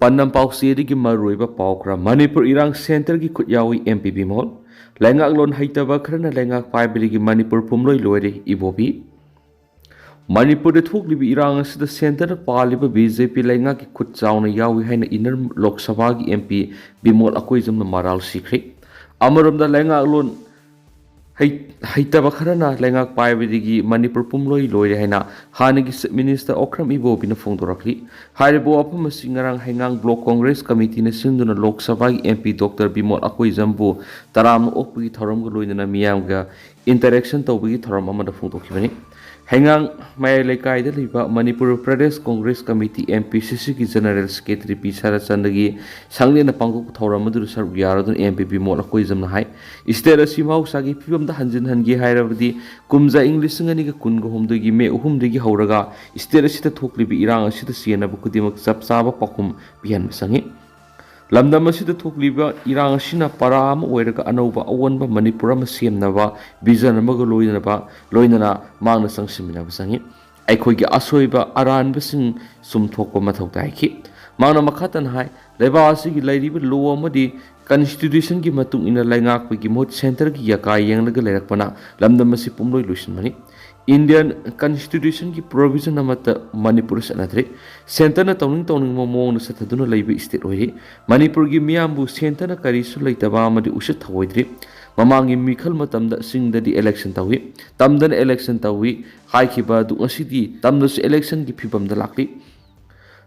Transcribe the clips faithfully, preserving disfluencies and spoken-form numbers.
ꯄꯥꯎꯆꯦꯗꯒꯤ ꯃꯔꯨꯑꯣꯏꯕ ꯄꯥꯎ ꯈꯔ꯫ ꯃꯅꯤꯄꯨꯔ ꯏꯔꯥꯡ ꯁꯦꯟꯇꯔꯒꯤ ꯈꯨꯠ ꯌꯥꯎꯏ ꯑꯦꯝ ꯄꯤ ꯕꯤꯃꯣꯜ꯫ ꯂꯩꯉꯥꯛꯂꯣꯟ ꯍꯩꯇꯕ ꯈꯔꯅ ꯂꯩꯉꯥꯛ ꯄꯥꯏꯕꯗꯒꯤ ꯃꯅꯤꯄꯨꯔ ꯄꯨꯝꯂꯣꯏ ꯂꯣꯏꯔꯦ ꯏꯕꯣꯕꯤ꯫ ꯃꯅꯤꯄꯨꯔꯗ ꯊꯣꯛꯂꯤꯕ ꯏꯔꯥꯡ ꯑꯁꯤꯗ ꯁꯦꯟꯇꯔꯗ ꯄꯥꯜꯂꯤꯕ ꯕꯤ ꯖꯦ ꯄꯤ ꯂꯩꯉꯥꯛꯀꯤ ꯈꯨꯠ ꯆꯥꯎꯅ ꯌꯥꯎꯏ ꯍꯥꯏꯅ ꯏꯟꯅꯔ ꯂꯣꯛ ꯁꯚꯥꯒꯤ ꯑꯦꯝ ꯄꯤ ꯕꯤꯃꯣꯜ ꯑꯀꯣꯏꯖꯝꯅ ꯃꯔꯥꯜ ꯁꯤꯈ꯭ꯔꯦ꯫ ꯑꯃꯔꯣꯝꯗ ꯂꯩꯉꯥꯛꯂꯣꯟ ꯍꯩ-, ꯍꯩꯇꯕ ꯈꯔꯅ ꯂꯩꯉꯥꯛ ꯄꯥꯏꯕꯗꯒꯤ ꯃꯅꯤꯄꯨꯔ ꯄꯨꯝꯂꯣꯏ ꯂꯣꯏꯔꯦ ꯍꯥꯏꯅ ꯍꯥꯟꯅꯒꯤ ꯆꯤꯐ ꯃꯤꯅꯤꯁꯇꯔ ꯑꯣꯀ꯭ꯔꯝ ꯏꯕꯣꯕꯤꯅ ꯐꯣꯡꯗꯣꯔꯛꯂꯤ꯫ ꯍꯥꯏꯔꯤꯕ ꯋꯥꯐꯝ ꯑꯁꯤ ꯉꯔꯥꯡ ꯍꯩꯉꯥꯡ ꯕ꯭ꯂꯣꯛ ꯀꯣꯡꯒ꯭ꯔꯦꯁ ꯀꯃꯤꯇꯤꯅ ꯁꯤꯟꯗꯨꯅ ꯂꯣꯛ ꯁꯚꯥꯒꯤ ꯑꯦꯝ ꯄꯤ ꯗꯣꯛꯇꯔ ꯕꯤꯃꯣꯜ ꯑꯀꯣꯏꯖꯝꯕꯨ ꯇꯔꯥꯝꯅ ꯑꯣꯛꯄꯒꯤ ꯊꯧꯔꯝꯒ ꯂꯣꯏꯅꯅ ꯃꯤꯌꯥꯝꯒ ꯏꯟꯇꯔꯦꯛꯁꯟ ꯇꯧꯕꯒꯤ ꯊꯧꯔꯝ ꯑꯃꯗ ꯐꯣꯡꯗꯣꯛꯈꯤꯕꯅꯤ꯫ ꯍꯩꯉꯥꯡ ꯃꯌꯥꯏ ꯂꯩꯀꯥꯏꯗ ꯂꯩꯕ Manipur Pradesh Congress committee, M P ꯁꯤ ꯁꯤꯒꯤ ꯖꯦꯅꯔꯦꯜ ꯁꯦꯀ꯭ꯔꯦꯇꯔꯤ ꯄꯤ ꯁꯔꯠꯆꯟꯗ꯭ꯔꯒꯤ ꯁꯪꯂꯦꯟꯅ ꯄꯥꯡꯊꯣꯛꯄ ꯊꯧꯔꯝ ꯑꯗꯨꯗ ꯁꯔꯨꯛ ꯌꯥꯔꯗꯨꯅ ꯑꯦꯝ ꯄꯤ ꯕꯤꯃꯣꯜ ꯑꯀꯣꯏꯖꯝꯅ ꯍꯥꯏ, ꯏꯁꯇꯦꯠ ꯑꯁꯤ ꯃꯍꯧꯁꯥꯒꯤ ꯐꯤꯕꯝꯗ ꯍꯟꯖꯤꯟꯍꯟꯒꯦ ꯍꯥꯏꯔꯕꯗꯤ ꯀꯨꯝꯖꯥ ꯏꯪ ꯂꯤꯁꯤꯡ ꯑꯅꯤꯒ ꯀꯨꯟꯒ ꯍꯨꯝꯗꯣꯏꯒꯤ ꯃꯦ ꯑꯍꯨꯝꯗꯒꯤ ꯍꯧꯔꯒ ꯏꯁꯇꯦꯠ ꯑꯁꯤꯗ ꯊꯣꯛꯂꯤꯕ ꯏꯔꯥꯡ ꯑꯁꯤꯗ ꯆꯦꯟꯅꯕ ꯈꯨꯗꯤꯡꯃꯛ ꯆꯞ ꯆꯥꯕ ꯄꯥꯎꯈꯨꯝ ꯄꯤꯍꯟꯕ ꯆꯪꯏ꯫ ꯂꯝꯗꯝ ꯑꯁꯤꯗ ꯊꯣꯛꯂꯤꯕ ꯏꯔꯥꯡ ꯑꯁꯤꯅ ꯄꯔꯥ ꯑꯃ ꯑꯣꯏꯔꯒ ꯑꯅꯧꯕ ꯑꯑꯣꯟꯕ ꯃꯅꯤꯄꯨꯔ ꯑꯃ ꯁꯦꯝꯅꯕ ꯚꯤꯖꯟ ꯑꯃꯒ ꯂꯣꯏꯅꯕ, ꯂꯣꯏꯅꯅ ꯃꯥꯡꯗ ꯆꯪꯁꯤꯟꯃꯤꯟꯅꯕ ꯆꯪꯏ꯫ ꯑꯩꯈꯣꯏꯒꯤ ꯑꯁꯣꯏꯕ ꯑꯔꯥꯟꯕꯁꯤꯡ ꯆꯨꯝꯊꯣꯛꯄ ꯃꯊꯧ ꯇꯥꯏꯈꯤ꯫ ꯃꯍꯥꯛꯅ ꯃꯈꯥ ꯇꯥꯅ ꯍꯥꯏ, ꯂꯩꯕꯥꯛ ꯑꯁꯤꯒꯤ ꯂꯩꯔꯤꯕ ꯂꯣ ꯑꯃꯗꯤ ꯀꯟꯁꯇꯤꯇ꯭ꯌꯨꯁꯟꯒꯤ ꯃꯇꯨꯡ ꯏꯟꯅ ꯂꯩꯉꯥꯛꯄꯒꯤ ꯃꯍꯨꯠ ꯁꯦꯟꯇꯔꯒꯤ ꯌꯥꯀꯥ ꯌꯦꯡꯂꯒ ꯂꯩꯔꯛꯄꯅ ꯂꯝꯗꯝ ꯑꯁꯤ ꯄꯨꯝꯂꯣꯏ ꯂꯣꯏꯁꯤꯟꯕꯅꯤ꯫ ꯏꯟꯗꯤꯌꯟ ꯀꯟꯁꯇꯤꯇ꯭ꯌꯨꯁꯟꯒꯤ ꯄ꯭ꯔꯣꯚꯤꯖꯟ ꯑꯃꯠꯇ ꯃꯅꯤꯄꯨꯔꯗ ꯆꯠꯅꯗ꯭ꯔꯤ꯫ ꯁꯦꯟꯇꯔꯅ ꯇꯧꯅꯤꯡ ꯇꯧꯅꯤꯡꯕ ꯃꯑꯣꯡꯗ ꯆꯠꯊꯗꯨꯅ ꯂꯩꯕ ꯏꯁꯇꯦꯠ ꯑꯣꯏꯔꯤ꯫ ꯃꯅꯤꯄꯨꯔꯒꯤ ꯃꯤꯌꯥꯝꯕꯨ ꯁꯦꯟꯇꯔꯅ ꯀꯔꯤꯁꯨ ꯂꯩꯇꯕ ꯑꯃꯗꯤ ꯎꯁꯤꯠ ꯊꯑꯣꯏꯗ꯭ꯔꯤ꯫ ꯃꯃꯥꯡꯒꯤ ꯃꯤꯈꯜ ꯃꯇꯝꯗ ꯆꯤꯡꯗꯗꯤ ꯏꯂꯦꯛꯁꯟ ꯇꯧꯏ, ꯇꯝꯗꯅ ꯏꯂꯦꯛꯁꯟ ꯇꯧꯏ ꯍꯥꯏꯈꯤꯕ ꯑꯗꯨ ꯉꯁꯤꯗꯤ ꯇꯝꯗꯁꯨ ꯏꯂꯦꯛꯁꯟꯒꯤ ꯐꯤꯕꯝꯗ ꯂꯥꯛꯂꯤ꯫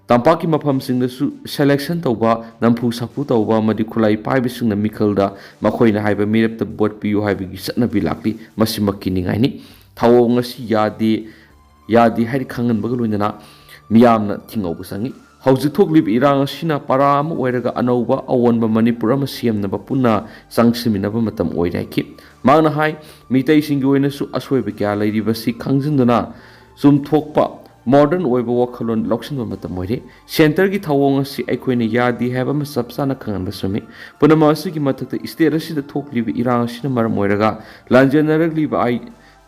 ꯇꯝꯄꯥꯛꯀꯤ ꯃꯐꯝꯁꯤꯡꯗꯁꯨ ꯁꯦꯂꯦꯛꯁꯟ ꯇꯧꯕ, ꯅꯝꯐꯨ ꯁꯥꯐꯨ ꯇꯧꯕ ꯑꯃꯗꯤ ꯈꯨꯠꯂꯥꯏ ꯄꯥꯏꯕꯁꯤꯡꯅ ꯃꯤꯈꯜꯗ ꯃꯈꯣꯏꯅ ꯍꯥꯏꯕ ꯃꯤꯔꯦꯞꯇ ꯚꯣꯠ ꯄꯤꯌꯨ ꯍꯥꯏꯕꯒꯤ ꯆꯠꯅꯕꯤ ꯂꯥꯛꯂꯤ꯫ ꯃꯁꯤꯃꯛ ꯀꯤꯅꯤꯡꯉꯥꯏꯅꯤ꯫ ꯊꯧꯑꯣꯡ ꯑꯁꯤ ꯌꯥꯗꯦ, ꯌꯥꯗꯦ ꯍꯥꯏꯅ ꯈꯪꯍꯟꯕꯒ ꯂꯣꯏꯅꯅ ꯃꯤꯌꯥꯝꯅ ꯊꯤꯡꯍꯧꯕ ꯆꯪꯏ꯫ ꯍꯧꯖꯤꯛ ꯊꯣꯛꯂꯤꯕ ꯏꯔꯥꯡ ꯑꯁꯤꯅ ꯄꯔꯥ ꯑꯃ ꯑꯣꯏꯔꯒ ꯑꯅꯧꯕ ꯑꯑꯣꯟꯕ ꯃꯅꯤꯄꯨꯔ ꯑꯃ ꯁꯦꯝꯅꯕ ꯄꯨꯟꯅ ꯆꯪꯁꯤꯟꯃꯤꯟꯅꯕ ꯃꯇꯝ ꯑꯣꯏꯔꯦ ꯍꯥꯏꯈꯤ꯫ ꯃꯍꯥꯛꯅ ꯍꯥꯏ, ꯃꯤꯇꯩꯁꯤꯡꯒꯤ ꯑꯣꯏꯅꯁꯨ ꯑꯁꯣꯏꯕ ꯀꯌꯥ ꯂꯩꯔꯤꯕꯁꯤ ꯈꯪꯖꯤꯟꯗꯨꯅ ꯆꯨꯝꯊꯣꯛꯄ ꯃꯣꯗꯔꯟ ꯑꯣꯏꯕ ꯋꯥꯈꯜꯂꯣꯟ ꯂꯧꯁꯤꯟꯕ ꯃꯇꯝ ꯑꯣꯏꯔꯦ꯫ ꯁꯦꯟꯇꯔꯒꯤ ꯊꯧꯑꯣꯡ ꯑꯁꯤ ꯑꯩꯈꯣꯏꯅ ꯌꯥꯗꯦ ꯍꯥꯏꯕ ꯑꯃ ꯆꯞ ꯆꯥꯅ ꯈꯪꯍꯟꯕ ꯆꯨꯝꯃꯤ꯫ ꯄꯨꯝꯅꯃꯛ ꯑꯁꯤꯒꯤ ꯃꯊꯛꯇ ꯏꯁꯇꯦꯠ ꯑꯁꯤꯗ ꯊꯣꯛꯂꯤꯕ ꯏꯔꯥꯡ ꯑꯁꯤꯅ ꯃꯔꯝ ꯑꯣꯏꯔꯒ ꯂꯥꯟꯖꯦꯟꯅꯔꯛꯂꯤꯕ ꯑꯥꯏ,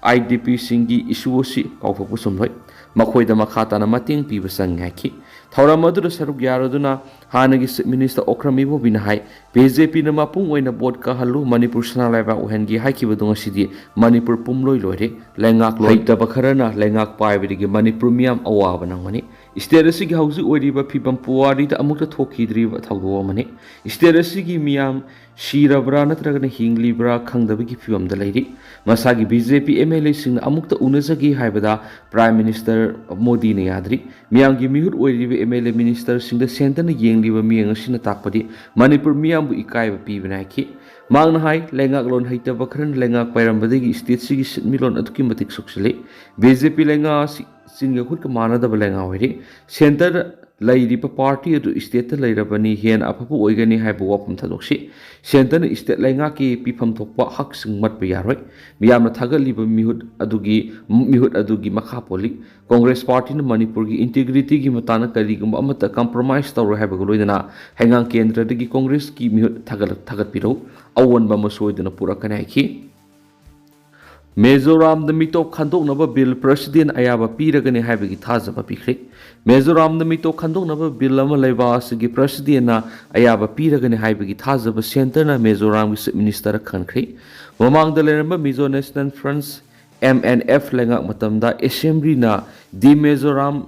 ꯑꯥꯏ ꯗꯤ ꯄꯤꯁꯤꯡꯒꯤ ꯏꯁꯨ ꯑꯁꯤ ꯀꯥꯎꯊꯣꯛꯄ ꯆꯨꯝꯂꯣꯏ꯫ ꯃꯈꯣꯏꯗ ꯃꯈꯥ ꯇꯥꯅ ꯃꯇꯦꯡ ꯄꯤꯕ ꯆꯪꯏ ꯍꯥꯏꯈꯤ꯫ ꯊꯧꯔꯝ ꯑꯗꯨꯗ ꯁꯔꯨꯛ ꯌꯥꯔꯗꯨꯅ ꯍꯥꯟꯅꯒꯤ Chief Minister ꯑꯣꯀ꯭ꯔꯝ ꯏꯕꯣꯕꯤꯅ ꯍꯥꯏ, BJPꯅ ꯃꯄꯨꯡ ꯑꯣꯏꯅ ꯚꯣꯠ ꯀꯥꯍꯜꯂꯨ, ꯃꯅꯤꯄꯨꯔ ꯁꯅꯥ ꯂꯩꯕꯥꯛ ꯑꯣꯏꯍꯟꯒꯦ ꯍꯥꯏꯈꯤꯕꯗꯨ ꯉꯁꯤꯗꯤ ꯃꯅꯤꯄꯨꯔ ꯄꯨꯝꯂꯣꯏ ꯂꯣꯏꯔꯦ꯫ ꯂꯩꯉꯥꯛ ꯍꯩꯇꯕ ꯈꯔꯅ ꯂꯩꯉꯥꯛ ꯄꯥꯏꯕꯗꯒꯤ ꯃꯅꯤꯄꯨꯔ ꯃꯤꯌꯥꯝ ꯑꯋꯥꯕ ꯅꯪꯕꯅꯤ꯫ State ꯑꯁꯤꯒꯤ ꯍꯧꯖꯤꯛ ꯑꯣꯏꯔꯤꯕ ꯐꯤꯕꯝ ꯄꯨꯋꯥꯔꯤꯗ ꯑꯃꯨꯛꯇ ꯊꯣꯛꯈꯤꯗ꯭ꯔꯤꯕ ꯊꯧꯗꯣꯛ ꯑꯃꯅꯤ꯫ State ꯑꯁꯤꯒꯤ ꯃꯤꯌꯥꯝ ꯁꯤꯔꯕ꯭ꯔꯥ ꯅꯠꯇ꯭ꯔꯒꯅ ꯍꯤꯡꯂꯤꯕ꯭ꯔꯥ ꯈꯪꯗꯕꯒꯤ ꯐꯤꯕꯝꯗ ꯂꯩꯔꯤ꯫ ꯃꯁꯥꯒꯤ BJP MLAꯁꯤꯡꯅ ꯑꯃꯨꯛꯇ ꯎꯅꯖꯒꯦ ꯍꯥꯏꯕꯗ Prime Minister ꯃꯣꯗꯤꯅ ꯌꯥꯗ꯭ꯔꯤ꯫ ꯃꯤꯌꯥꯝꯒꯤ ꯃꯤꯍꯨꯠ ꯑꯣꯏꯔꯤꯕ MLA ministerꯁꯤꯡꯗ centreꯅ ꯌꯦꯡꯂꯤꯕ ꯃꯤꯠꯌꯦꯡ ꯑꯁꯤꯅ ꯇꯥꯛꯄꯗꯤ ꯃꯅꯤꯄꯨꯔ ꯃꯤꯌꯥꯝꯕꯨ ꯏꯀꯥꯏꯕ ꯄꯤꯕꯅꯤ ꯍꯥꯏꯈꯤ꯫ ꯃꯍꯥꯛꯅ ꯍꯥꯏ, ꯂꯩꯉꯥꯛꯂꯣꯟ ꯍꯩꯇꯕ ꯈꯔꯅ ꯂꯩꯉꯥꯛ ꯄꯥꯏꯔꯝꯕꯗꯒꯤ stateꯁꯤꯒꯤ ꯁꯤꯟꯃꯤꯠꯂꯣꯟ ꯑꯗꯨꯛꯀꯤ ꯃꯇꯤꯛ ꯁꯣꯛꯆꯤꯜꯂꯤ꯫ BJP ꯂꯩꯉꯥꯛ ꯑꯁꯤ ꯆꯤꯟꯒ ꯈꯨꯠꯀ ꯃꯥꯟꯅꯗꯕ ꯂꯩꯉꯥꯛ ꯑꯣꯏꯔꯤ꯫ Centre ꯂꯩꯔꯤꯕ party ꯑꯗꯨ stateꯇ ꯂꯩꯔꯕꯅꯤ, ꯍꯦꯟꯅ ꯑꯐꯕ ꯑꯣꯏꯒꯅꯤ ꯍꯥꯏꯕ ꯋꯥꯐꯝ ꯊꯥꯗꯣꯛꯁꯤ꯫ Centreꯅ state ꯂꯩꯉꯥꯛꯀꯤ ꯄꯤꯐꯝ ꯊꯣꯛꯄ ꯍꯛꯁꯤꯡ ꯃꯠꯄ ꯌꯥꯔꯣꯏ꯫ ꯃꯤꯌꯥꯝꯅ ꯊꯥꯒꯠꯂꯤꯕ ꯃꯤꯍꯨꯠ ꯑꯗꯨꯒꯤ, ꯃꯤꯍꯨꯠ ꯑꯗꯨꯒꯤ ꯃꯈꯥ ꯄꯣꯜꯂꯤ꯫ Congress partyꯅ ꯃꯅꯤꯄꯨꯔꯒꯤ integrityꯒꯤ ꯃꯇꯥꯡꯗ ꯀꯔꯤꯒꯨꯝꯕ ꯑꯃꯠꯇ compromise ꯇꯧꯔꯣꯏ ꯍꯥꯏꯕꯒ ꯂꯣꯏꯅꯅ ꯍꯩꯉꯥꯡ ꯀꯦꯟꯗ꯭ꯔꯗꯒꯤ Congressꯀꯤ ꯃꯤꯍꯨꯠ ꯊꯥꯒꯠꯂ-, ꯊꯥꯒꯠꯄꯤꯔꯛꯎ꯫ ꯑꯑꯣꯟꯕ ꯑꯃ ꯁꯣꯏꯗꯅ ꯄꯨꯔꯛꯀꯅꯤ ꯍꯥꯏꯈꯤ꯫ ꯃꯤꯖꯣꯔꯥꯝꯗ ꯃꯤꯇꯣꯞ ꯈꯟꯗꯣꯛꯅꯕ bill President ꯑꯌꯥꯕ ꯄꯤꯔꯒꯅꯤ ꯍꯥꯏꯕꯒꯤ ꯊꯥꯖꯕ ꯄꯤꯈ꯭ꯔꯦ꯫ ꯃꯤꯖꯣꯔꯥꯝꯗ ꯃꯤꯇꯣꯞ ꯈꯟꯗꯣꯛꯅꯕ bill ꯑꯃ ꯂꯩꯕꯥꯛ ꯑꯁꯤꯒꯤ Presidentꯅ ꯑꯌꯥꯕ ꯄꯤꯔꯒꯅꯤ ꯍꯥꯏꯕꯒꯤ ꯊꯥꯖꯕ centreꯅ ꯃꯤꯖꯣꯔꯥꯝꯒꯤ Chief Ministerꯗ ꯈꯟꯈ꯭ꯔꯦ꯫ ꯃꯃꯥꯡꯗ ꯂꯩꯔꯝꯕ Mizo National Front, MNF ꯂꯩꯉꯥꯛ ꯃꯇꯝꯗ Assemblyꯅ The Mizoram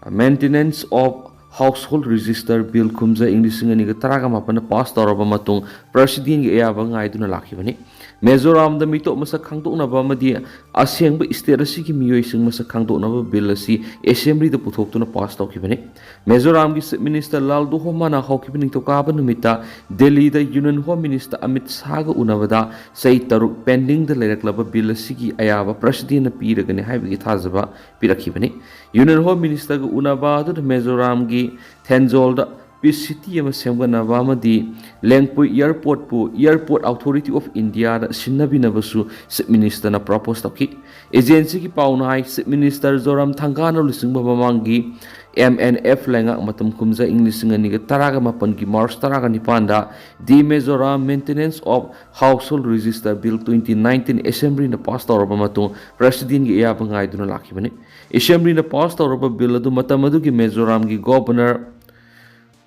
Maintenance of Household Register Bill ꯈꯨꯝꯖ ꯏꯪ ꯂꯤꯁꯤꯡ ꯑꯅꯤꯒ ꯇꯔꯥꯒ ꯃꯥꯄꯟꯗ pass ꯇꯧꯔꯕ ꯃꯇꯨꯡ Presidentꯒꯤ ꯑꯌꯥꯕ ꯉꯥꯏꯗꯨꯅ ꯂꯥꯛꯈꯤꯕꯅꯤ꯫ ꯃꯤꯖꯣꯔꯥꯝꯗ ꯃꯤꯇꯣꯞ ꯃꯁꯛ ꯈꯪꯗꯣꯛꯅꯕ ꯑꯃꯗꯤ ꯑꯁꯦꯡꯕ state ꯑꯁꯤꯒꯤ ꯃꯤꯑꯣꯏꯁꯤꯡ ꯃꯁꯛ ꯈꯪꯗꯣꯛꯅꯕ bill ꯑꯁꯤ Assemblyꯗ ꯄꯨꯊꯣꯛꯇꯨꯅ pass ꯇꯧꯈꯤꯕꯅꯤ꯫ ꯃꯤꯖꯣꯔꯥꯝꯒꯤ Chief Minister ꯂꯥꯜ ꯗꯨꯍꯣꯃꯥꯅ ꯍꯧꯈꯤꯕ ꯅꯤꯡꯊꯧꯀꯥꯕ ꯅꯨꯃꯤꯠꯇ ꯗꯦꯜꯂꯤꯗ Union Home Minister ꯑꯃꯤꯠ ꯁꯥꯍꯒ ꯎꯅꯕꯗ ꯆꯍꯤ ꯇꯔꯨꯛ pendingꯗ ꯂꯩꯔꯛꯂꯕ bill ꯑꯁꯤꯒꯤ ꯑꯌꯥꯕ Presidentꯅ ꯄꯤꯔꯒꯅꯤ ꯍꯥꯏꯕꯒꯤ ꯊꯥꯖꯕ ꯄꯤꯔꯛꯈꯤꯕꯅꯤ꯫ Union Home Ministerꯒ ꯎꯅꯕ ꯑꯗꯨꯗ ꯃꯤꯖꯣꯔꯥꯝꯒꯤ ꯊꯦꯟꯖꯣꯜꯗ peace city ꯑꯃ ꯁꯦꯝꯒꯠꯅꯕ ꯑꯃꯗꯤ ꯂꯦꯡꯄꯨꯏ airportꯄꯨ Airport Authority of Indiaꯗ ꯁꯤꯟꯅꯕꯤꯅꯕꯁꯨ Chief Ministerꯅ propose ꯇꯧꯈꯤ꯫ Agencyꯒꯤ ꯄꯥꯎꯅ ꯍꯥꯏ, Chief Minister ꯖꯣꯔꯥꯝꯊꯪꯒꯥꯅ ꯂꯨꯆꯤꯡꯕ ꯃꯃꯥꯡꯒꯤ MNF ꯂꯩꯉꯥꯛ ꯃꯇꯝ ꯈꯨꯝꯖ ꯏꯪ ꯂꯤꯁꯤꯡ ꯑꯅꯤꯒ ꯇꯔꯥꯒ ꯃꯥꯄꯟꯒꯤ March ꯇꯔꯥꯒ ꯅꯤꯄꯥꯟꯗ The Mizoram Maintenance of Household Register Bill twenty nineteen Assemblyꯅ pass ꯇꯧꯔꯕ ꯃꯇꯨꯡ Presidentꯒꯤ ꯑꯌꯥꯕ ꯉꯥꯏꯗꯨꯅ ꯂꯥꯛꯈꯤꯕꯅꯤ꯫ ꯑꯦꯁꯦꯝꯕ꯭ꯂꯤꯅ ꯄꯥꯁ ꯇꯧꯔꯕ ꯕꯤꯜ ꯑꯗꯨ ꯃꯇꯝ ꯑꯗꯨꯒꯤ ꯃꯤꯖꯣꯔꯥꯝꯒꯤ ꯒꯣꯚꯔꯅꯔ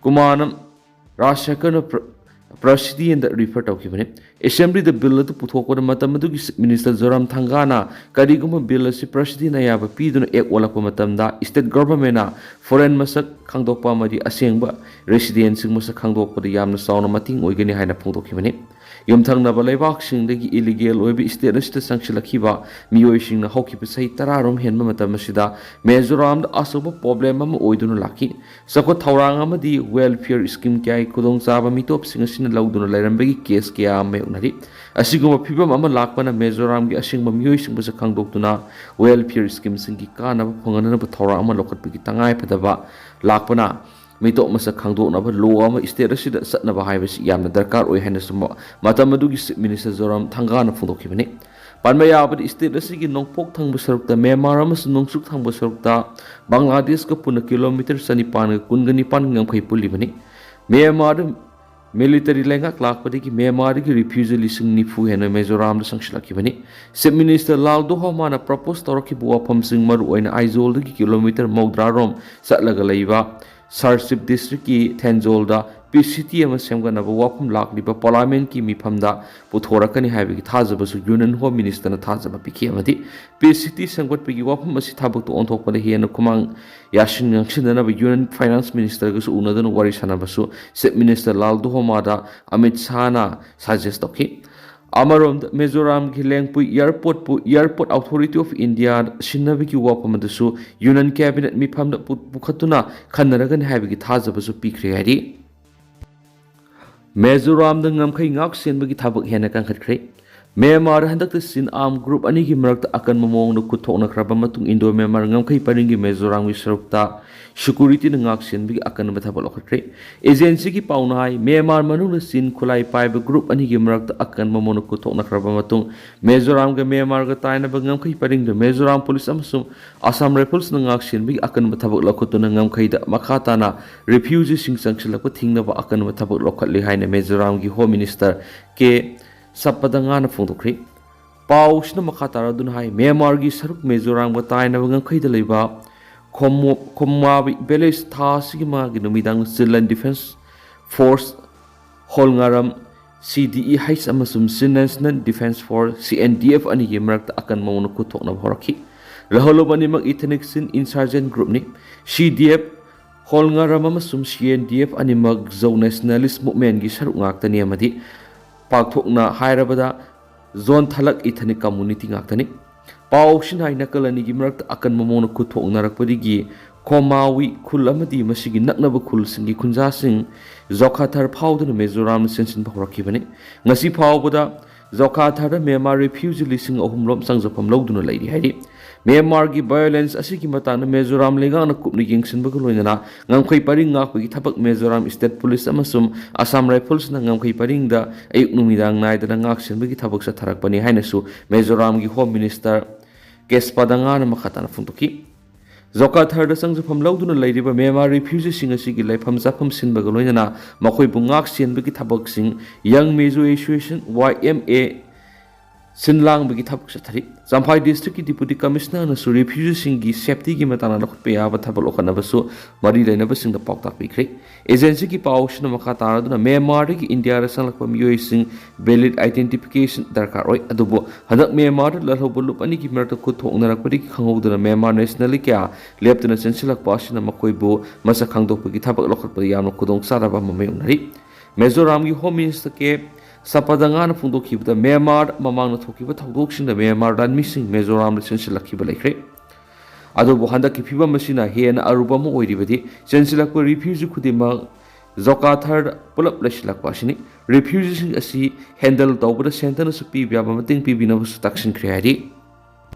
ꯀꯨꯃꯥꯅꯝ ꯔꯥꯖꯁꯦꯈꯔꯅ ꯄ꯭ꯔ-, ꯄ꯭ꯔꯁꯤꯗꯦꯟꯗ ꯔꯤꯐꯔ ꯇꯧꯈꯤꯕꯅꯤ꯫ ꯑꯦꯁꯦꯝꯕ꯭ꯂꯤꯗ ꯕꯤꯜ ꯑꯗꯨ ꯄꯨꯊꯣꯛꯄꯗ ꯃꯇꯝ ꯑꯗꯨꯒꯤ ꯆꯤꯐ ꯃꯤꯅꯤꯁꯇꯔ ꯖꯣꯔꯥꯝ ꯊꯪꯒꯥꯅ ꯀꯔꯤꯒꯨꯝꯕ ꯕꯤꯜ ꯑꯁꯤ ꯄ꯭ꯔꯁꯤꯗꯦꯟ ꯑꯌꯥꯕ ꯄꯤꯗꯨꯅ ꯑꯦꯛ ꯑꯣꯜꯂꯛꯄ ꯃꯇꯝꯗ ꯁ꯭ꯇꯦꯠ ꯒꯚꯔꯟꯃꯦꯟꯅ ꯐꯣꯔꯦꯟ ꯃꯁꯛ ꯈꯪꯗꯣꯛꯄ ꯑꯃꯗꯤ ꯑꯁꯦꯡꯕ ꯔꯦꯁꯤꯗꯦꯟꯁꯤꯡ ꯃꯁꯛ ꯈꯪꯗꯣꯛꯄꯗ ꯌꯥꯝꯅ ꯆꯥꯎꯅ ꯃꯇꯦꯡ ꯑꯣꯏꯒꯅꯤ ꯍꯥꯏꯅ ꯐꯣꯡꯗꯣꯛꯈꯤꯕꯅꯤ꯫ ꯌꯨꯝꯊꯪꯅꯕ ꯂꯩꯕꯥꯛꯁꯤꯡꯗꯒꯤ ꯏꯂꯤꯒꯦꯜ ꯑꯣꯏꯕ ꯁ꯭ꯇꯦꯠ ꯑꯁꯤꯗ ꯆꯪꯁꯤꯜꯂꯛꯈꯤꯕ ꯃꯤꯑꯣꯏꯁꯤꯡꯅ ꯍꯧꯈꯤꯕ ꯆꯍꯤ ꯇꯔꯥꯔꯣꯝ ꯍꯦꯟꯕ ꯃꯇꯝ ꯑꯁꯤꯗ ꯃꯤꯖꯣꯔꯥꯝꯗ ꯑꯆꯧꯕ ꯄ꯭ꯔꯣꯕ꯭ꯂꯦꯝ ꯑꯃ ꯑꯣꯏꯗꯨꯅ ꯂꯥꯛꯈꯤ꯫ ꯆꯥꯎꯈꯠ ꯊꯧꯔꯥꯡ ꯑꯃꯗꯤ ꯋꯦꯜꯐꯤꯌꯔ ꯁ꯭ꯀꯤꯝ ꯀꯌꯥꯒꯤ ꯈꯨꯗꯣꯡꯆꯥꯕ ꯃꯤꯇꯣꯞꯁꯤꯡ ꯑꯁꯤꯅ ꯂꯧꯗꯨꯅ ꯂꯩꯔꯝꯕꯒꯤ ꯀꯦꯁ ꯀꯌꯥ ꯑꯃ ꯃꯥꯌꯣꯛꯅꯔꯤ꯫ ꯑꯁꯤꯒꯨꯝꯕ ꯐꯤꯚꯝ ꯑꯃ ꯂꯥꯛꯄꯅ ꯃꯤꯖꯣꯔꯥꯝꯒꯤ ꯑꯁꯦꯡꯕ ꯃꯤꯑꯣꯏꯁꯤꯡꯕꯨꯁꯨ ꯈꯪꯗꯣꯛꯇꯨꯅ ꯋꯦꯜꯐꯤꯌꯔ ꯁ꯭ꯀꯤꯝꯁꯤꯡꯒꯤ ꯀꯥꯟꯅꯕ ꯐꯪꯍꯟꯅꯕ ꯊꯧꯔꯥꯡ ꯑꯃ ꯂꯧꯈꯠꯄꯒꯤ ꯇꯉꯥꯏꯐꯗꯕ ꯂꯥꯛꯄꯅ ꯃꯤꯇꯣꯞ ꯃꯁꯛ ꯈꯪꯗꯣꯛꯅꯕ ꯂꯣ ꯑꯃ ꯁ꯭ꯇꯦꯠ ꯑꯁꯤꯗ ꯆꯠꯅꯕ ꯍꯥꯏꯕꯁꯤ ꯌꯥꯝꯅ ꯗꯔꯀꯥꯔ ꯑꯣꯏ ꯍꯥꯏꯅꯁꯨ ꯃ-, ꯃꯇꯝ ꯑꯗꯨꯒꯤ ꯆꯤꯐ ꯃꯤꯅꯤꯁꯇꯔ ꯖꯣꯔꯥꯝ ꯊꯪꯒꯥꯅ ꯐꯣꯡꯗꯣꯛꯈꯤꯕꯅꯤ꯫ ꯄꯟꯕ ꯌꯥꯕꯗꯤ, ꯁ꯭ꯇꯦꯠ ꯑꯁꯤꯒꯤ ꯅꯣꯡꯄꯣꯛ ꯊꯪꯕ ꯁꯔꯨꯛꯇ ꯃ꯭ꯌꯥꯟꯃꯥꯔ ꯑꯃꯁꯨꯡ ꯅꯣꯡꯆꯨꯞ ꯊꯪꯕ ꯁꯔꯨꯛꯇ ꯕꯪꯒ꯭ꯂꯥꯗꯦꯁꯀ ꯄꯨꯟꯅ ꯀꯤꯂꯣꯃꯤꯇꯔ ꯆꯅꯤꯄꯥꯟꯒ ꯀꯨꯟꯒ ꯅꯤꯄꯥꯟꯒꯤ ꯉꯝꯈꯩ ꯄꯨꯜꯂꯤꯕꯅꯤ꯫ ꯃ꯭ꯌꯥꯟꯃꯥꯔꯗ ꯃꯤꯂꯤꯇꯔꯤ ꯂꯩꯉꯥꯛ ꯂꯥꯛꯄꯗꯒꯤ ꯃ꯭ꯌꯥꯟꯃꯥꯔꯗꯒꯤ ꯔꯤꯐ꯭ꯌꯨꯖꯤ ꯂꯤꯁꯤꯡ ꯅꯤꯐꯨ ꯍꯦꯟꯅ ꯃꯤꯖꯣꯔꯥꯝꯗ ꯆꯪꯁꯤꯜꯂꯛꯈꯤꯕꯅꯤ꯫ ꯆꯤꯐ ꯃꯤꯅꯤꯁꯇꯔ ꯂꯥꯜ ꯗꯣꯍꯣꯃꯥꯅ ꯄ꯭ꯔꯄꯣꯖ ꯇꯧꯔꯛꯈꯤꯕ ꯋꯥꯐꯝꯁꯤꯡ, ꯃꯔꯨꯑꯣꯏꯅ ꯑꯥꯏꯖꯣꯜꯗꯒꯤ ꯀꯤꯂꯣꯃꯤꯇꯔ ꯃꯧꯗ꯭ꯔꯥ ꯔꯣꯝ ꯆꯠꯂꯒ ꯂꯩꯕ ꯁꯥꯔꯁꯤꯞ ꯗꯤꯁꯇ꯭ꯔꯤꯛꯀꯤ ꯊꯦꯟꯖꯣꯜꯗ ꯄꯤ ꯁꯤꯇꯤ ꯑꯃ ꯁꯦꯝꯒꯠꯅꯕ ꯋꯥꯐꯝ ꯂꯥꯛꯂꯤꯕ ꯄꯥꯔꯂꯤꯌꯥꯃꯦꯟꯠꯀꯤ ꯃꯤꯐꯝꯗ ꯄꯨꯊꯣꯔꯛꯀꯅꯤ ꯍꯥꯏꯕꯒꯤ ꯊꯥꯖꯕꯁꯨ ꯌꯨꯅꯤꯌꯟ ꯍꯣꯝ ꯃꯤꯅꯤꯁꯇꯔꯅ ꯊꯥꯖꯕ ꯄꯤꯈꯤ, ꯑꯃꯗꯤ ꯄꯤ ꯁꯤꯇꯤ ꯁꯦꯝꯒꯠꯄꯒꯤ ꯋꯥꯐꯝ ꯑꯁꯤ ꯊꯕꯛꯇ ꯑꯣꯟꯊꯣꯛꯄꯗ ꯍꯦꯟꯅ ꯈꯨꯃꯥꯡ ꯌꯥꯁꯤꯟ ꯌꯥꯡꯁꯤꯟꯅꯅꯕ ꯌꯨꯅꯤꯌꯟ ꯐꯥꯏꯅꯥꯟꯁ ꯃꯤꯅꯤꯁꯇꯔꯒꯁꯨ ꯎꯅꯗꯨꯅ ꯋꯥꯔꯤ ꯁꯥꯟꯅꯕꯁꯨ ꯆꯤꯐ ꯃꯤꯅꯤꯁꯇꯔ ꯂꯥꯜ ꯗꯣꯍꯣꯃꯥꯗ ꯑꯃꯤꯠ ꯁꯥꯍꯅ ꯁꯖꯦꯁ ꯇꯧꯈꯤ꯫ ꯑꯃꯔꯣꯝꯗ, ꯃꯤꯖꯣꯔꯥꯝꯒꯤ ꯂꯦꯡꯄꯨꯏ ꯑꯦꯌꯔꯄꯣꯔꯠꯄꯨ ꯑꯦꯌꯔꯄꯣꯔꯠ ꯑꯣꯊꯣꯔꯤꯇꯤ ꯑꯣꯐ ꯏꯟꯗꯤꯌꯥ ꯁꯤꯟꯅꯕꯒꯤ ꯋꯥꯐꯝ ꯑꯗꯨꯁꯨ ꯌꯨꯅꯤꯌꯟ ꯀꯦꯕꯤꯅꯦꯠ ꯃꯤꯐꯝꯗ ꯄꯨ-, ꯄꯨꯈꯠꯇꯨꯅ ꯈꯟꯅꯔꯒꯅꯤ ꯍꯥꯏꯕꯒꯤ ꯊꯥꯖꯕꯁꯨ ꯄꯤꯈ꯭ꯔꯦ ꯍꯥꯏꯔꯤ꯫ ꯃꯤꯖꯣꯔꯥꯝꯗ ꯉꯝꯈꯩ ꯉꯥꯛ ꯁꯦꯟꯕꯒꯤ ꯊꯕꯛ ꯍꯦꯟꯅ ꯀꯟꯈꯠꯈ꯭ꯔꯦ꯫ ꯃ꯭ꯌꯥꯟꯃꯥꯔ ꯍꯟꯗꯛꯇ ꯆꯤꯟ ꯑꯥꯔꯝ ꯒ꯭ꯔꯨꯞ ꯑꯅꯤꯒꯤ ꯃꯔꯛꯇ ꯑꯀꯟꯕ ꯃꯑꯣꯡꯗ ꯈꯨꯠ ꯊꯣꯛꯅꯈ꯭ꯔꯕ ꯃꯇꯨꯡ, ꯏꯟꯗꯣ ꯃ꯭ꯌꯥꯟꯃꯥꯔ ꯉꯝꯈꯩ ꯄꯔꯤꯡꯒꯤ ꯃꯤꯖꯣꯔꯥꯝꯒꯤ ꯁꯔꯨꯛꯇ ꯁꯦꯀ꯭ꯌꯨꯔꯤꯇꯤꯅ ꯉꯥꯛ ꯁꯦꯟꯕꯒꯤ ꯑꯀꯟꯕ ꯊꯕꯛ ꯂꯧꯈꯠꯈ꯭ꯔꯦ꯫ ꯑꯦꯖꯦꯟꯁꯤꯒꯤ ꯄꯥꯎꯅ ꯍꯥꯏ, ꯃ꯭ꯌꯥꯟꯃꯥꯔ ꯃꯅꯨꯡꯗ ꯆꯤꯟ ꯈꯨꯠꯂꯥꯏ ꯄꯥꯏꯕ ꯒ꯭ꯔꯨꯞ ꯑꯅꯤꯒꯤ ꯃꯔꯛꯇ ꯑꯀꯟꯕ ꯃꯑꯣꯡꯗ ꯈꯨꯠ ꯊꯣꯛꯅꯈ꯭ꯔꯕ ꯃꯇꯨꯡ, ꯃꯤꯖꯣꯔꯥꯝꯒ ꯃ꯭ꯌꯥꯟꯃꯥꯔꯒ ꯇꯥꯏꯅꯕ ꯉꯝꯈꯩ ꯄꯔꯤꯡꯗ ꯃꯤꯖꯣꯔꯥꯝ ꯄꯨꯂꯤꯁ ꯑꯃꯁꯨꯡ ꯑꯁꯥꯝ ꯔꯥꯏꯐꯜꯁꯅ ꯉꯥꯛ ꯁꯦꯟꯕꯒꯤ ꯑꯀꯟꯕ ꯊꯕꯛ ꯂꯧꯈꯠꯇꯨꯅ ꯉꯝꯈꯩꯗ ꯃꯈꯥ ꯇꯥꯅ ꯔꯤꯐ꯭ꯌꯨꯖꯤꯁꯤꯡ ꯆꯪꯁꯤꯜꯂꯛꯄ ꯊꯤꯡꯅꯕ ꯑꯀꯟꯕ ꯊꯕꯛ ꯂꯧꯈꯠꯂꯤ ꯍꯥꯏꯅ ꯃꯤꯖꯣꯔꯥꯝꯒꯤ ꯍꯣꯝ ꯃꯤꯅꯤꯁꯇꯔ ꯀꯦ ꯁꯞꯄꯗꯉꯥꯅ ꯐꯣꯡꯗꯣꯛꯈ꯭ꯔꯤ꯫ ꯄꯥꯎꯁꯤꯅ ꯃꯈꯥ ꯇꯥꯔꯗꯨꯅ ꯍꯥꯏ, ꯃ꯭ꯌꯥꯟꯃꯥꯔꯒꯤ ꯁꯔꯨꯛ ꯃꯤꯖꯣꯔꯥꯝꯒ ꯇꯥꯏꯅꯕ ꯉꯝꯈꯩꯗ ꯂꯩꯕ ꯈꯣꯃꯣ-, ꯈꯣꯃꯥꯕꯤ ꯚꯤꯂꯦꯖ ꯊꯥ ꯑꯁꯤꯒꯤ ꯃꯉꯥꯒꯤ ꯅꯨꯃꯤꯗꯥꯡ Chinland Defence Force ꯍꯣꯜꯉꯥꯔꯝ C D E H ꯑꯃꯁꯨꯡ Chin National Defence Force C N D F ꯑꯅꯤꯒꯤ ꯃꯔꯛꯇ ꯑꯀꯟꯕ ꯃꯑꯣꯡꯗ ꯈꯨꯠ ꯊꯣꯛꯅꯕ ꯍꯧꯔꯛꯈꯤ꯫ ꯂꯧꯍꯜꯂꯨꯕ ꯑꯅꯤꯃꯛ ethnic Chin insurgent groupꯅꯤ꯫ C D F ꯍꯣꯜꯉꯥꯔꯝ ꯑꯃꯁꯨꯡ C N D F ꯑꯅꯤꯃꯛ ꯖꯧ nationalist movementꯀꯤ ꯁꯔꯨꯛ ꯉꯥꯛꯇꯅꯤ ꯑꯃꯗꯤ ꯄꯥꯛꯊꯣꯛꯅ ꯍꯥꯏꯔꯕꯗ ꯖꯣꯟ ꯊꯂꯛ ethnic community ꯉꯥꯛꯇꯅꯤ꯫ ꯄꯥꯎꯁꯤꯅ ꯍꯥꯏ ꯅꯥꯀꯜ ꯑꯅꯤꯒꯤ ꯃꯔꯛꯇ ꯑꯀꯟꯕ ꯃꯑꯣꯡꯗ ꯈꯨꯠ ꯊꯣꯛꯅꯔꯛꯄꯗꯒꯤ ꯈꯣꯃꯥꯋꯤ ꯈꯨꯜ ꯑꯃꯗꯤ ꯃꯁꯤꯒꯤ ꯅꯛꯅꯕ ꯈꯨꯜꯁꯤꯡꯒꯤ ꯈꯨꯟꯖꯥꯁꯤꯡ ꯖꯣꯈꯥꯊꯔ ꯐꯥꯎꯗꯨꯅ ꯃꯤꯖꯣꯔꯥꯝꯗ ꯆꯦꯟꯁꯤꯟꯕ ꯍꯧꯔꯛꯈꯤꯕꯅꯤ꯫ ꯉꯁꯤ ꯐꯥꯎꯕꯗ ꯖꯣꯈꯥꯊꯔꯗ ꯃ꯭ꯌꯥꯟꯃꯥꯔ refugee ꯂꯤꯁꯤꯡ ꯑꯍꯨꯝ ꯔꯣꯝ ꯆꯪꯖꯐꯝ ꯂꯧꯗꯨꯅ ꯂꯩꯔꯤ ꯍꯥꯏꯔꯤ꯫ ꯃ꯭ꯌꯥꯟꯃꯥꯔꯒꯤ violence ꯑꯁꯤꯒꯤ ꯃꯇꯥꯡꯗ ꯃꯤꯖꯣꯔꯥꯝ ꯂꯩꯉꯥꯛꯅ ꯀꯨꯞꯅ ꯌꯦꯡꯁꯤꯟꯕꯒ ꯂꯣꯏꯅꯅ ꯉꯝꯈꯩ ꯄꯔꯤꯡ ꯉꯥꯛꯄꯒꯤ ꯊꯕꯛ ꯃꯤꯖꯣꯔꯥꯝ State Police ꯑꯃꯁꯨꯡ Assam Riflesꯅ ꯉꯝꯈꯩ ꯄꯔꯤꯡꯗ ꯑꯌꯨꯛ ꯅꯨꯃꯤꯗꯥꯡ ꯅꯥꯏꯗꯅ ꯉꯥꯛ ꯁꯦꯟꯕꯒꯤ ꯊꯕꯛ ꯆꯠꯊꯔꯛꯄꯅꯤ ꯍꯥꯏꯅꯁꯨ ꯃꯤꯖꯣꯔꯥꯝꯒꯤ Home Minister ꯀꯦꯁꯄꯥ ꯗꯉꯥꯅ ꯃꯈꯥ ꯇꯥꯅ ꯐꯣꯡꯗꯣꯛꯈꯤ꯫ ꯖꯣꯀꯥꯊꯔꯗ ꯆꯪꯖꯐꯝ ꯂꯧꯗꯨꯅ ꯂꯩꯔꯤꯕ ꯃ꯭ꯌꯥꯟꯃꯥꯔ refugeeꯁꯤꯡ ꯑꯁꯤꯒꯤ ꯂꯩꯐꯝ ꯆꯥꯐꯝ ꯁꯤꯟꯕꯒ ꯂꯣꯏꯅꯅ ꯃꯈꯣꯏꯕꯨ ꯉꯥꯛ ꯁꯦꯟꯕꯒꯤ ꯊꯕꯛꯁꯤꯡ Young Mizo Association, Y M A, ꯁꯤꯟ ꯂꯥꯡꯕꯒꯤ ꯊꯕꯛ ꯆꯠꯊꯔꯤ꯫ ꯆꯝꯐꯥꯏ districtꯀꯤ Deputy Commissionerꯅꯁꯨ refugeeꯁꯤꯡꯒꯤ safetyꯒꯤ ꯃꯇꯥꯡꯗ ꯂꯧꯈꯠꯄ ꯌꯥꯕ ꯊꯕꯛ ꯂꯧꯈꯠꯅꯕꯁꯨ ꯃꯔꯤ ꯂꯩꯅꯕꯁꯤꯡꯗ ꯄꯥꯎꯇꯥꯛ ꯄꯤꯈ꯭ꯔꯦ꯫ Agencyꯒꯤ ꯄꯥꯎꯁꯤꯅ ꯃꯈꯥ ꯇꯥꯔꯗꯨꯅ ꯃ꯭ꯌꯥꯟꯃꯥꯔꯗꯒꯤ ꯏꯟꯗꯤꯌꯥꯗ ꯆꯪꯂꯛꯄ ꯃꯤꯑꯣꯏꯁꯤꯡ valid identification ꯗꯔꯀꯥꯔ ꯑꯣꯏ, ꯑꯗꯨꯕꯨ ꯍꯟꯗꯛ ꯃ꯭ꯌꯥꯟꯃꯥꯔꯗ ꯂꯥꯜꯍꯧꯕ ꯂꯨꯞ ꯑꯅꯤꯒꯤ ꯃꯔꯛꯇ ꯈꯨꯠ ꯊꯣꯛꯅꯔꯛꯄꯗꯒꯤ ꯈꯪꯍꯧꯗꯅ ꯃ꯭ꯌꯥꯟꯃꯥꯔ nationalist ꯀꯌꯥ ꯂꯦꯞꯇꯅ ꯆꯦꯟꯁꯤꯜꯂꯛꯄ ꯑꯁꯤꯅ ꯃꯈꯣꯏꯕꯨ ꯃꯁꯛ ꯈꯪꯗꯣꯛꯄꯒꯤ ꯊꯕꯛ ꯂꯧꯈꯠꯄꯗ ꯌꯥꯝꯅ ꯈꯨꯗꯣꯡꯆꯥꯗꯕ ꯑꯃ ꯃꯥꯌꯣꯛꯅꯔꯤ꯫ ꯃꯤꯖꯣꯔꯥꯝꯒꯤ Home Minister ꯀꯦ ꯁꯄꯥꯗꯉꯥꯅ ꯐꯣꯡꯗꯣꯛꯈꯤꯕꯗ ꯃ꯭ꯌꯥꯟꯃꯥꯔꯗ ꯃꯃꯥꯡꯗ ꯊꯣꯛꯈꯤꯕ ꯊꯧꯗꯣꯛꯁꯤꯡꯗ ꯃ꯭ꯌꯥꯟꯃꯥꯔ ꯂꯥꯟꯃꯤꯁꯤꯡ ꯃꯤꯖꯣꯔꯥꯝꯗ ꯆꯦꯟꯁꯤꯜꯂꯛꯈꯤꯕ ꯂꯩꯈ꯭ꯔꯦ꯫ ꯑꯗꯨꯕꯨ ꯍꯟꯗꯛꯀꯤ ꯐꯤꯕꯝ ꯑꯁꯤꯅ ꯍꯦꯟꯅ ꯑꯔꯨꯕ ꯑꯃ ꯑꯣꯏꯔꯤꯕꯗꯤ ꯆꯦꯟꯁꯤꯜꯂꯛꯄ refugee ꯈꯨꯗꯤꯡꯃꯛ ꯖꯣꯀꯥꯊꯔꯗ ꯄꯨꯂꯞ ꯂꯩꯁꯤꯜꯂꯛꯄ ꯑꯁꯤꯅꯤ꯫ Refugeeꯁꯤꯡ ꯑꯁꯤ handle ꯇꯧꯕꯗ centreꯅꯁꯨ ꯄꯤꯕ ꯌꯥꯕ ꯃꯇꯦꯡ ꯄꯤꯕꯤꯅꯕꯁꯨ ꯇꯛꯁꯤꯟꯈ꯭ꯔꯦ ꯍꯥꯏꯔꯤ꯫